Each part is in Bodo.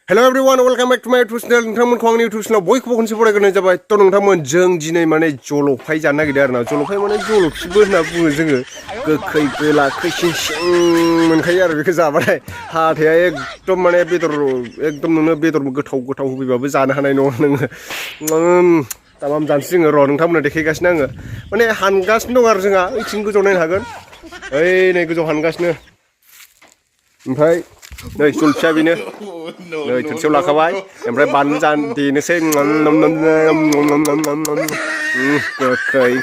Hello everyone, welcome back to my YouTube channel. नोंथांमोनखौ आंनि YouTube channel बयखौबो खनसे बरायग्रोनाय जाबाय। थ' नोंथांमोन जों दिनै माने जलफाय जानो नागिरदों आरोना। जलफाय माने जलफिबो होनना बुङो जोङो। गोखै गोला खैसिं मोनखायो आरो बेखौ जाबाथाय हाथाया एकदम माने बेदर एकदम नोङो बेदर गोथाव होफैबाबो जानो हानाय नङा नोङो। तामाम जानोसै जोङो र' नोंथांमोननो देखायगासिनो आङो। माने हानगासिनो दं आरो जोंहा ओइथिं गोजौआव नायनो हागोन। ओइ नै गोजौआव हानगासिनो। ओमफ्राय नै जलफिया बेनो नै थोरसियाव लाखाबाय ओमफ्राय बानलु देनोसै गोखै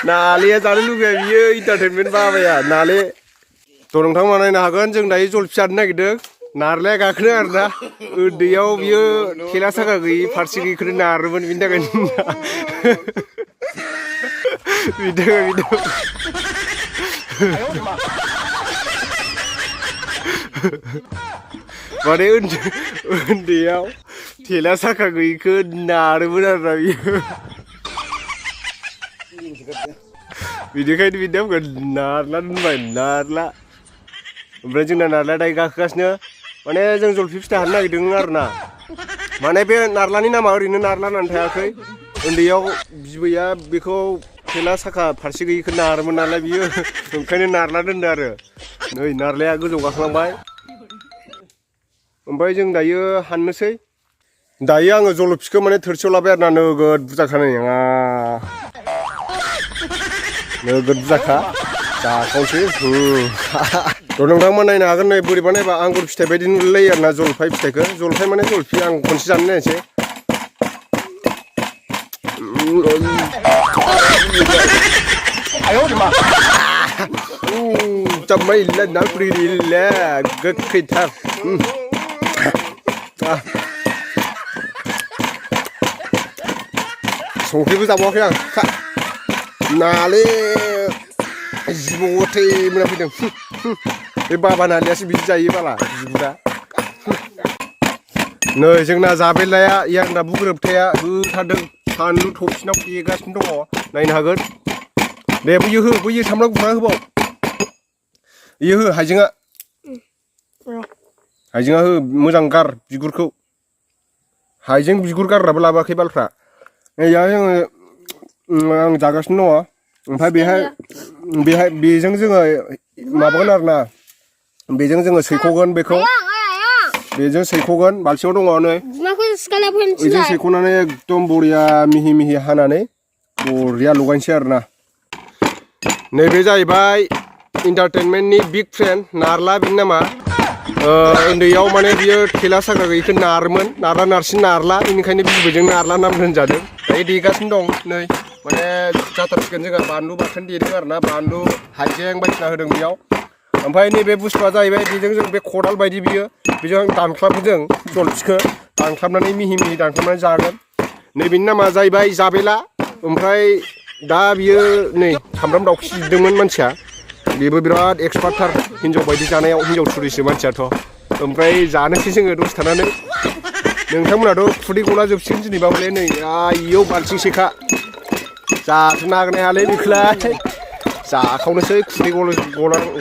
नालेया जानो लुगैया बियो इन्टारटेनमेन्ट बाबाया नाले थ' नोंथांमोना नायनो हागोन जों दायो जलफि जानो नागिरदों नारलाया गाखोनो आरोना उन्दैयाव बियो थेला साखा गैयि फारसे गैयिखौनो नारोमोन बिनि थाखायनो माने उन्दैयाव थेला साखा गैयिखौ नारोमोन आरोना बियो बिनिखायनो बिनि नामखौ नारला दोनबाय नारला ओमफ्राय जोंना नारलाया दायो गाखोगासिनो माने जों जलफि फिथाइ हाननो नागिरदों आरोना माने बे नारलानि नामा ओरैनो नारला होननानै थायाखै उन्दैयाव बिबैया बेखौ थेला साखा फारसे गैयिखौ नारोमोन नालाय बियो ओंखायनो नारला दोनदों आरो नै नारलाया गोजौ गाखोलांबाय ओमफ्राय जों दायो हाननोसै दायो आङो जलफिखौ माने थोरसियाव लाबाय आरोना नोगोद बुरजाखानाय नङा नोगोद बुरजाखा जाखावसै थ' नोंथांमोन नायनो हागोन नै बोरैबा नायबा आंगुर फिथाइ बायदि नुलायो आरोना जलफाय फिथाइखौ जलफाय माने जलफि आं खनसे जानो नायनोसै जम्मै इल्ला नाफुरि इल्ला गोखैथार संख्रिबो जाबावाखै आं नाले जिबौ गथै मोना फैदों बे बाबा नालियासो बिदि जायो बाला जिबौदा नै जोंना जाबेलाया यांना बुग्रोबथाया होथारदों फानलु थफसिनाव फेगासिनो दङ नायनो हागोन दे बैयो हो बैयो सामब्राम गुफुरा होबाव इयो हो हाइजेङा हो मोजां गार बिगुरखौ हाइजें बिगुर गारग्राबो लाबोआखै बालफ्रा नैया जोङो आं जागासिनो दङ ओमफ्राय बेहाय बेजों जोङो माबागोन आरोना बेजों जोङो सैख'गोन बेखौ बेजों सैख'गोन बालथिङाव दङ नै बेजों सैख'नानै एकदम बरिया मिहि मिहि हानानै बरिया लगायनोसै आरोना नैबे जाहैबाय इन्टारटेनमेन्टनि बिग फ्रेन्ड नारला बिनि नामा उन्दैयाव माने बियो थेला साखा गैयिखौ नारोमोन नारला नारसिन नारला बेनिखायनो बिबैजों नारला नाम दोनजादों दायो देगासिनो दं नै माने जाथारसिगोन जोंहा बानलु बाथोन देदों आरोना बानलु हाइजें बायदिसिना होदों बेयाव ओमफ्राय नैबे बुस्थुआ जाहैबाय बेजों जों बे खदाल बायदि बियो बेजों दानख्लाबदों जलफिखौ दानख्लाबनानै मिहि मिहि दानख्लाबनानै जागोन नैबेनि नामा जाहैबाय जाबेला ओमफ्राय दा बियो नै सामब्राम दावखि जिरदोंमोन मानसिया बेबो बिराद एक्सपार्टथार हिन्जाव बायदि जानायाव हिन्जाव थुरिसो मानसियाथ' ओमफ्राय जानोसै जोङो दसे थानानै नोंथांमोनाथ' खुदै गला जोबसिगोन दिनैबा हले नै इयाव बालथिंसेखा जाजोबनो हागोन हायालै बेखौलाय जाखावनोसै खुदै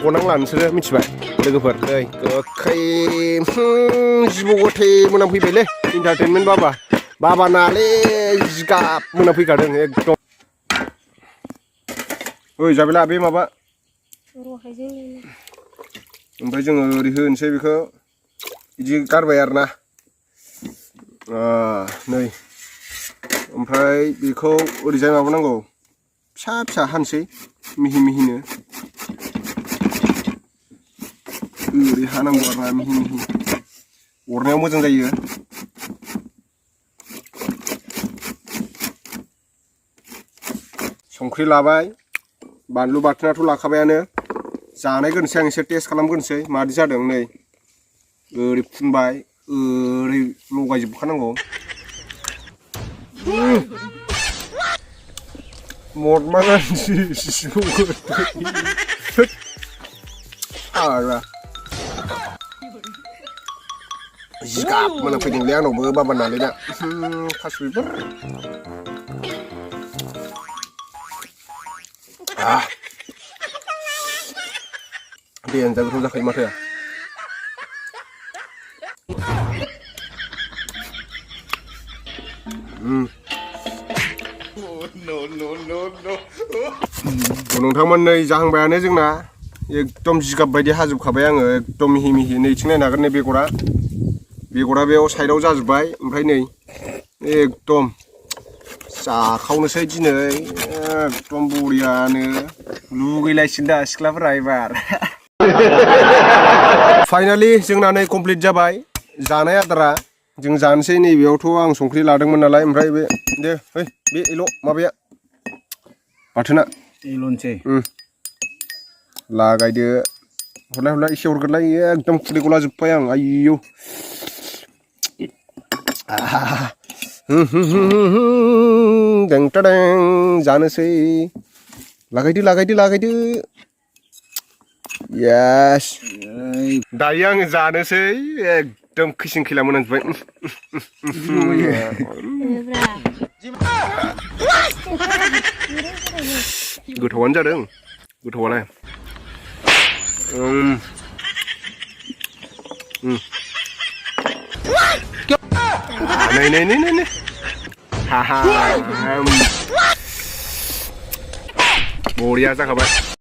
गनांला नोंसोरो मिथिबाय लोगोफोर नै गोखै जिबौ गथै मोनामफैबायलै इन्टारटेनमेन्ट बाबा नाले जिगाब मोनामफैखादों एकदम ओइ जाबेला बे माबा ओमफ्राय जोङो ओरै होनोसै बेखौ बिदि गारबाय आरोना नै ओमफ्राय बेखौ ओरैजाय माबानांगौ फिसा फिसा हानोसै मिहि मिहिनो ओरै हानांगौ आरोना मिहि मिहि अरनायाव मोजां जायो संख्रि लाबाय बानलु बाथोनाथ' लाखाबायानो जानायग्रोनोसै आं एसे टेस्ट खालामग्रोनोसै मादि जादों नै ओरै फुनबाय ओरै लगायजोबखानांगौ मदमा गानसि जिबौ गोथै जिगाब मोनामफैदोंलै आंनावबो बाबा नालेना थास' बिबार देनजार गोथाव जाखायो माथो नोंथांमोन नै जाहांबायानो जोंना एकदम जिगाब बायदि हाजोबखाबाय आङो एकदम मिहि मिहि नैथिं नायनो हागोन नै बेगरा बेयाव साइडआव जाजोब्बाय ओमफ्राय नै एकदम जाखावनोसै दिनै एकदम बरियानो लुगैलायसिगोन दा सिख्लाफोरा एबार फाइनालि जोंना नै कमप्लिट जाबाय जानाय आदारा जों जानोसै नैबेयावथ' आं संख्रि लादोंमोन नालाय ओमफ्राय बे एल' माबाया बाथोना एल'नोसै लागायदो हरलाय एसे हरगोरलाय एकदम खुदै गला जोब्बाय आं आयौ जानोसै लागायदो येस दायो आङो जानोसै एकदम खैसिं खैला मोनांजोब्बाय गोथावानो जादों गोथावालाय नै बरिया जाखाबाय